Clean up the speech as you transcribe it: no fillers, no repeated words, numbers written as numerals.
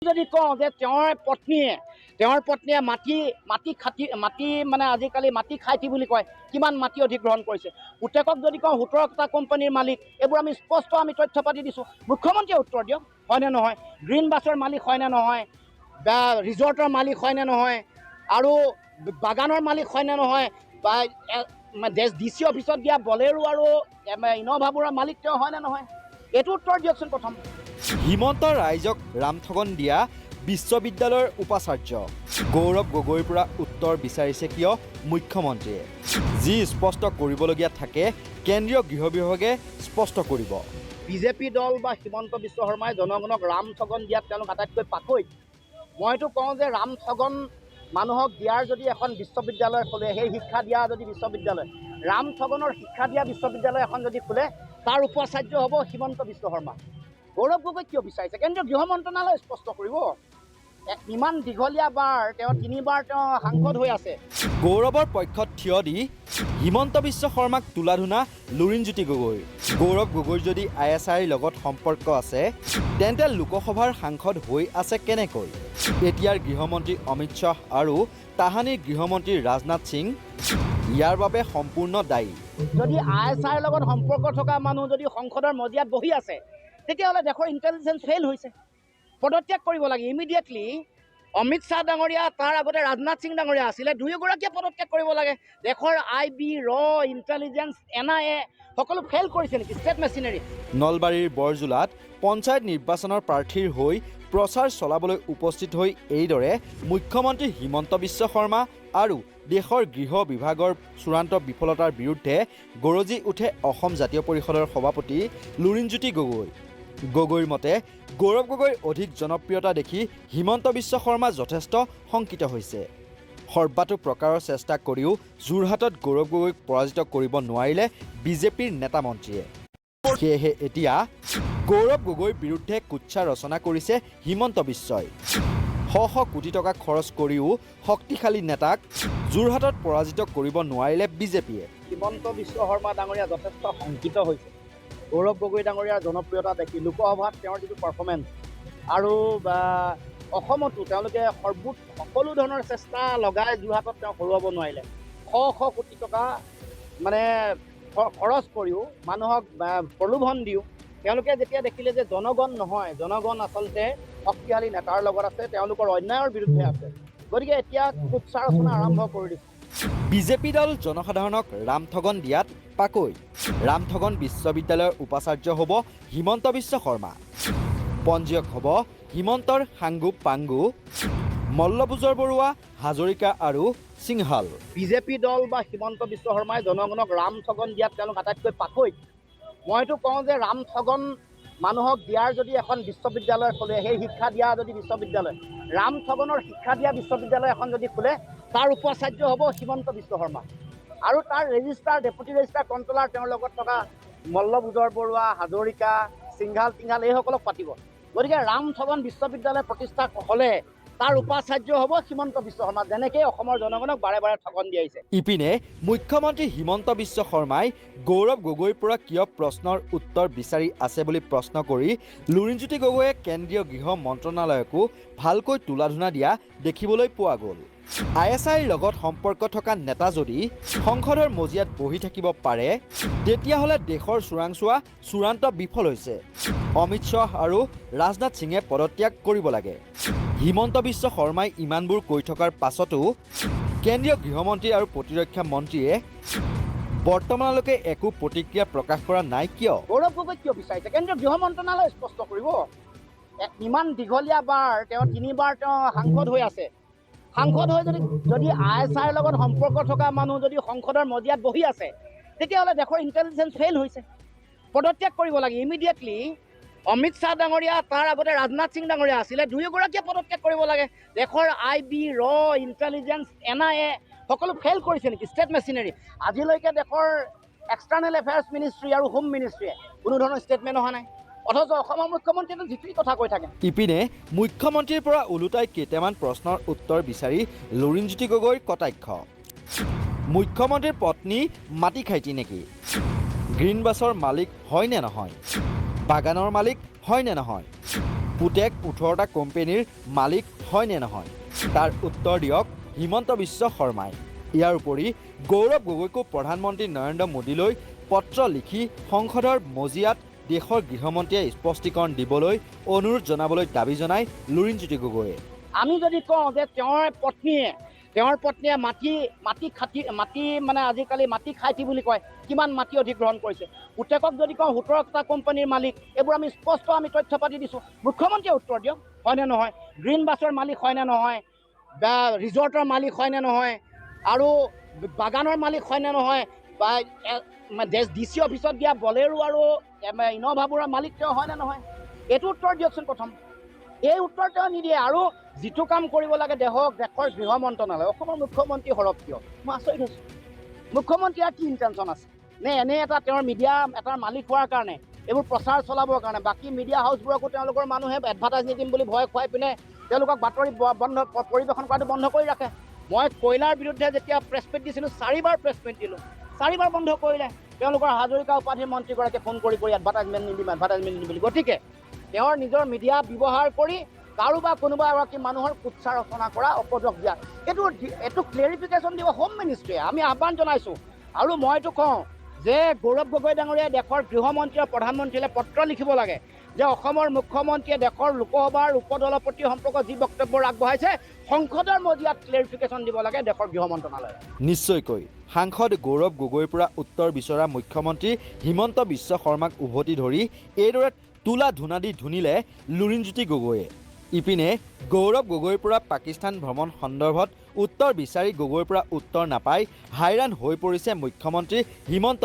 যদি কওঁ যে তেওঁৰ পত্নীয়ে মাটি মাটি খাটি মাটি, মানে আজিকালি মাটি খাইটি বুলি কয়, কিমান মাটি অধিগ্ৰহণ কৰিছে। পুতেকক যদি কওঁ, 17টা কোম্পানীৰ মালিক। এইবোৰ আমি স্পষ্ট আমি তথ্য পাতি দিছোঁ। মুখ্যমন্ত্ৰীয়ে উত্তৰ দিয়ক, হয়নে নহয়? গ্ৰীণ বাছৰ মালিক হয়নে নহয় বা ৰিজৰ্টৰ মালিক হয়নে নহয় আৰু বাগানৰ মালিক হয়নে নহয় বা ডি চি অফিচত দিয়া বলেৰো আৰু ইন'ভাবোৰৰ মালিক তেওঁ হয়নে নহয়, এইটো উত্তৰ দিয়কচোন প্ৰথম। হিমন্ত ৰাইজক ৰামঠগন দিয়া বিশ্ববিদ্যালয়ৰ উপাচাৰ্য গৌৰৱ গগৈৰ পৰা উত্তৰ বিচাৰিছে কিয় মুখ্যমন্ত্ৰীয়ে? যি স্পষ্ট কৰিবলগীয়া থাকে, কেন্দ্ৰীয় গৃহ বিভাগে স্পষ্ট কৰিব। বিজেপি দল বা হিমন্ত বিশ্ব শৰ্মাই জনগণক ৰাম ঠগন দিয়াত তেওঁলোক আটাইতকৈ পাকৈত। মইতো কওঁ যে ৰাম ঠগন মানুহক দিয়াৰ যদি এখন বিশ্ববিদ্যালয় খোলে, সেই শিক্ষা দিয়া যদি বিশ্ববিদ্যালয়, ৰাম ঠগনৰ শিক্ষা দিয়া বিশ্ববিদ্যালয় এখন যদি খোলে, তাৰ উপাচাৰ্য হ'ব হিমন্ত বিশ্ব শৰ্মা। গৌৰৱ গগৈ কিয় বিচাৰিছে? কেন্দ্ৰীয় গৃহ মন্ত্ৰণালয়ে স্পষ্ট কৰিব। ইমান দীঘলীয়া বাৰ তেওঁ, তিনিবাৰ তেওঁ সাংসদ হৈ আছে। গৌৰৱৰ পক্ষত থিয় দি হিমন্ত বিশ্ব শৰ্মাক তুলাধুনা লুৰিণজ্যোতি গগৈ। গৌৰৱ গগৈৰ যদি I S আইৰ লগত সম্পৰ্ক আছে, তেন্তে লোকসভাৰ সাংসদ হৈ আছে কেনেকৈ? এতিয়াৰ গৃহমন্ত্ৰী অমিত শ্বাহ আৰু তাহানিৰ গৃহমন্ত্ৰী ৰাজনাথ সিং ইয়াৰ বাবে সম্পূৰ্ণ দায়ী। যদি I S আইৰ লগত সম্পৰ্ক থকা মানুহ যদি সংসদৰ মজিয়াত বহি আছে, তেতিয়াহ'লে দেশৰ ইণ্টেলিজেঞ্চ ফেইল হৈছে। পদত্যাগ কৰিব লাগে ইমিডিয়েটলি। অমিত শ্বাহ ডাঙৰীয়া, তাৰ আগতে ৰাজনাথ সিং ডাঙৰীয়া আছিলে, দুয়োগৰাকীয়ে পদত্যাগ কৰিব লাগে। দেশৰ I B, ৰ, ইণ্টেলিজেঞ্চ, এন I A সকলো ফেইল কৰিছে নেকি, ষ্টেট মেচিনেৰী? নলবাৰীৰ বৰজোলাত পঞ্চায়ত নিৰ্বাচনৰ প্ৰাৰ্থীৰ হৈ প্ৰচাৰ চলাবলৈ উপস্থিত হৈ এইদৰে মুখ্যমন্ত্ৰী হিমন্ত বিশ্ব শৰ্মা আৰু দেশৰ গৃহ বিভাগৰ চূড়ান্ত বিফলতাৰ বিৰুদ্ধে গৰজি উঠে অসম জাতীয় পৰিষদৰ সভাপতি লুৰিণজ্যোতি গগৈ। গগৈৰ মতে, গৌৰৱ গগৈৰ অধিক জনপ্ৰিয়তা দেখি হিমন্ত বিশ্ব শৰ্মা যথেষ্ট শংকিত হৈছে। সৰ্বাতো প্ৰকাৰৰ চেষ্টা কৰিও যোৰহাটত গৌৰৱ গগৈক পৰাজিত কৰিব নোৱাৰিলে বিজেপিৰ নেতা মন্ত্ৰীয়ে। সেয়েহে এতিয়া গৌৰৱ গগৈৰ বিৰুদ্ধে কুৎসা ৰচনা কৰিছে হিমন্ত বিশ্বই। শ শ কোটি টকা খৰচ কৰিও শক্তিশালী নেতাক যোৰহাটত পৰাজিত কৰিব নোৱাৰিলে বিজেপিয়ে। হিমন্ত বিশ্ব শৰ্মা ডাঙৰীয়া যথেষ্ট শংকিত হৈছে গৌৰৱ গগৈ ডাঙৰীয়াৰ জনপ্ৰিয়তা দেখি। লোকসভাত তেওঁৰ যিটো পাৰফৰ্মেঞ্চ আৰু বা অসমতো তেওঁলোকে সকলো ধৰণৰ চেষ্টা লগাই যোৰহাটত তেওঁ হৰুৱাব নোৱাৰিলে। শ শ কোটি টকা মানে খৰচ কৰিও, মানুহক বা প্ৰলোভন দিও তেওঁলোকে যেতিয়া দেখিলে যে জনগণ নহয়, জনগণ আচলতে শক্তিশালী নেতাৰ লগত আছে, তেওঁলোকৰ অন্যায়ৰ বিৰুদ্ধে আছে, গতিকে এতিয়া কুৎসা ৰচনা আৰম্ভ কৰি দিছে। বিজেপি দল জনসাধাৰণক ৰামঠগন দিয়াত পাকৈ। ৰামঠগন বিশ্ববিদ্যালয়ৰ উপাচাৰ্য হ'ব হিমন্ত বিশ্ব শৰ্মা। পঞ্জীয়ক হ'ব হিমন্তৰ সাংগু পাংগু মল্লবুজৰ বৰুৱা, হাজৰিকা আৰু সিংহাল। বিজেপি দল বা হিমন্ত বিশ্ব শৰ্মাই জনগণক ৰাম ঠগন দিয়াত তেওঁলোক আটাইতকৈ পাকৈত। মইতো কওঁ যে ৰাম ঠগন মানুহক দিয়াৰ যদি এখন বিশ্ববিদ্যালয় খোলে, সেই শিক্ষা দিয়া যদি বিশ্ববিদ্যালয়, ৰাম ঠগনৰ শিক্ষা দিয়া বিশ্ববিদ্যালয় এখন যদি খোলে, তাৰ উপাচাৰ্য হ'ব হিমন্ত বিশ্ব শৰ্মা আৰু তাৰ ৰেজিষ্ট্ৰাৰ, ডেপুটি ৰেজিষ্ট্ৰাৰ, কণ্ট্ৰলাৰ তেওঁৰ লগত থকা মল্লবুজৰ বৰুৱা, হাজৰিকা, সিংঘাল টিংঘাল এইসকলক পাতিব। গতিকে ৰাম ঠগন বিশ্ববিদ্যালয় প্ৰতিষ্ঠা হ'লে তাৰ উপাচাৰ্য হ'ব হিমন্ত বিশ্ব শৰ্মা, যেনেকৈ অসমৰ জনগণক বাৰে বাৰে ঠগন দি আহিছে। ইপিনে মুখ্যমন্ত্ৰী হিমন্ত বিশ্ব শৰ্মাই গৌৰৱ গগৈৰ পৰা কিয় প্ৰশ্নৰ উত্তৰ বিচাৰি আছে বুলি প্ৰশ্ন কৰি লুৰিণজ্যোতি গগৈয়ে কেন্দ্ৰীয় গৃহ মন্ত্ৰণালয়কো ভালকৈ তুলাধুনা দিয়া দেখিবলৈ পোৱা গ'ল। I S আইৰ লগত সম্পৰ্ক থকা নেতা যদি সংসদৰ মজিয়াত বহি থাকিব পাৰে, তেতিয়াহ'লে দেশৰ চোৰাংচোৱা চূড়ান্ত বিফল হৈছে। অমিত শ্বাহ আৰু ৰাজনাথ সিঙে পদত্যাগ কৰিব লাগে। হিমন্ত বিশ্ব শৰ্মাই ইমানবোৰ কৈ থকাৰ পাছতো কেন্দ্ৰীয় গৃহমন্ত্ৰী আৰু প্ৰতিৰক্ষা মন্ত্ৰীয়ে বৰ্তমানলৈকে একো প্ৰতিক্ৰিয়া প্ৰকাশ কৰা নাই কিয়? গৌৰৱ গগৈ কিয় বিচাৰিছে? কেন্দ্ৰীয় গৃহ মন্ত্ৰণালয়ে স্পষ্ট কৰিব। ইমান দীঘলীয়া বাৰ তেওঁ, তিনিবাৰ তেওঁ সাংসদ হৈ আছে। সাংসদ হৈ যদি যদি I S আইৰ লগত সম্পৰ্ক থকা মানুহ যদি সংসদৰ মজিয়াত বহি আছে, তেতিয়াহ'লে দেশৰ ইণ্টেলিজেঞ্চ ফেইল হৈছে। পদত্যাগ কৰিব লাগে ইমিডিয়েটলি। অমিত শ্বাহ ডাঙৰীয়া, তাৰ আগতে ৰাজনাথ সিং ডাঙৰীয়া আছিলে, দুয়োগৰাকীয়ে পদত্যাগ কৰিব লাগে। দেশৰ I B, ৰ, ইণ্টেলিজেঞ্চ, এন I A সকলো ফেইল কৰিছে নেকি, ষ্টেট মেচিনেৰী? আজিলৈকে দেশৰ এক্সটাৰ্নেল এফেয়াৰ্ছ মিনিষ্ট্ৰী আৰু হোম মিনিষ্ট্ৰীয়ে কোনো ধৰণৰ ষ্টেটমেণ্ট অহা নাই, অথচ অসমৰ মুখ্যমন্ত্ৰীয়েতো যি টি কথা কৈ থাকে। ইপিনে মুখ্যমন্ত্ৰীৰ পৰা ওলোটাই কেইটামান প্ৰশ্নৰ উত্তৰ বিচাৰি লুৰিণজ্যোতি গগৈৰ কটাক্ষ। মুখ্যমন্ত্ৰীৰ পত্নী মাটি খাইটি নেকি? গ্ৰীণ বাছৰ মালিক হয় নে নহয়? বাগানৰ মালিক হয় নে নহয়? পুতেক 18টা কোম্পেনীৰ মালিক হয় নে নহয়, তাৰ উত্তৰ দিয়ক হিমন্ত বিশ্ব শৰ্মাই। ইয়াৰ উপৰি গৌৰৱ গগৈকো প্ৰধানমন্ত্ৰী নৰেন্দ্ৰ মোদীলৈ পত্ৰ লিখি সংসদৰ মজিয়াত দেশৰ গৃহমন্ত্ৰীয়ে স্পষ্টীকৰণ দিবলৈ অনুৰোধ জনাবলৈ দাবী জনায় লুৰিণজ্যোতি গগৈয়ে। আমি যদি কওঁ যে তেওঁৰ পত্নীয়ে মাটি মাটি খাটি মাটি, মানে আজিকালি মাটি খাইটি বুলি কয়, কিমান মাটি অধিগ্ৰহণ কৰিছে। পুতেকক যদি কওঁ 17টা কোম্পানীৰ মালিক, এইবোৰ আমি স্পষ্ট আমি তথ্য পাতি দিছোঁ। মুখ্যমন্ত্ৰীয়ে উত্তৰ দিয়ক, হয়নে নহয়? গ্ৰীণ বাছৰ মালিক হয়নে নহয়, বা ৰিজৰ্টৰ মালিক হয়নে নহয়, আৰু বাগানৰ মালিক হয়নে নহয়, বা ডি চি অফিচত দিয়া বলেৰো আৰু ইন'ভাবোৰৰ মালিক তেওঁ হয়নে নহয়, এইটো উত্তৰ দিয়কচোন প্ৰথম। এই উত্তৰ তেওঁ নিদিয়ে। আৰু যিটো কাম কৰিব লাগে দেশৰ গৃহ মন্ত্ৰণালয়, অসমৰ মুখ্যমন্ত্ৰী সৰব কিয়? মই আচৰিত হৈছোঁ। মুখ্যমন্ত্ৰীৰ কি ইণ্টেনশ্যন আছে? নে এনে এটা তেওঁৰ মিডিয়া এটাৰ মালিক হোৱাৰ কাৰণে এইবোৰ প্ৰচাৰ চলাবৰ কাৰণে বাকী মিডিয়া হাউচবোৰকো তেওঁলোকৰ মানুহে এডভাৰটাইজ নিদিম বুলি ভয় খুৱাই পিনে তেওঁলোকক বাতৰি বন্ধ পৰিৱেশন কৰাটো বন্ধ কৰি ৰাখে। মই কয়লাৰ বিৰুদ্ধে যেতিয়া প্ৰেছ মিট দিছিলোঁ, চাৰিবাৰ প্ৰেছ মিট দিলোঁ, চাৰিবাৰ বন্ধ কৰিলে তেওঁলোকৰ হাজৰিকা উপাধিৰ মন্ত্ৰীগৰাকীয়ে ফোন কৰি কৰি, এডভাৰটাইজমেণ্ট নিদিম, এডভাৰটাইজমেণ্ট নিদিম বুলি। গতিকে তেওঁৰ নিজৰ মিডিয়া ব্যৱহাৰ কৰি কাৰোবা কোনোবা এগৰাকী মানুহৰ কুৎসা ৰচনা কৰা, অপযশ দিয়া, এইটো ক্লেৰিফিকেশ্যন দিব হোম মিনিষ্ট্ৰীয়ে। আমি আহ্বান জনাইছোঁ। আৰু মইতো কওঁ যে গৌৰৱ গগৈ ডাঙৰীয়াই দেশৰ গৃহমন্ত্ৰী আৰু প্ৰধানমন্ত্ৰীলৈ পত্ৰ লিখিব লাগে যে অসমৰ মুখ্যমন্ত্ৰীয়ে দেশৰ লোকসভাৰ উপদলপতি সম্পৰ্কত যি বক্তব্য আগবঢ়াইছে, সংসদৰ মজিয়াত ক্লেৰিফিকেশ্যন দিব লাগে দেশৰ গৃহ মন্ত্ৰণালয়ে। নিশ্চয়কৈ সাংসদ গৌৰৱ গগৈৰ পৰা উত্তৰ বিচৰা মুখ্যমন্ত্ৰী হিমন্ত বিশ্ব শৰ্মাক উভতি ধৰি এইদৰে তোলা ধূনা দি ধুনিলে লুৰিণজ্যোতি গগৈয়ে। ইপিনে গৌৰৱ গগৈৰ পৰা পাকিস্তান ভ্ৰমণ সন্দৰ্ভত উত্তৰ বিচাৰি গগৈৰ পৰা উত্তৰ নাপাই হাইৰাণ হৈ পৰিছে মুখ্যমন্ত্ৰী হিমন্ত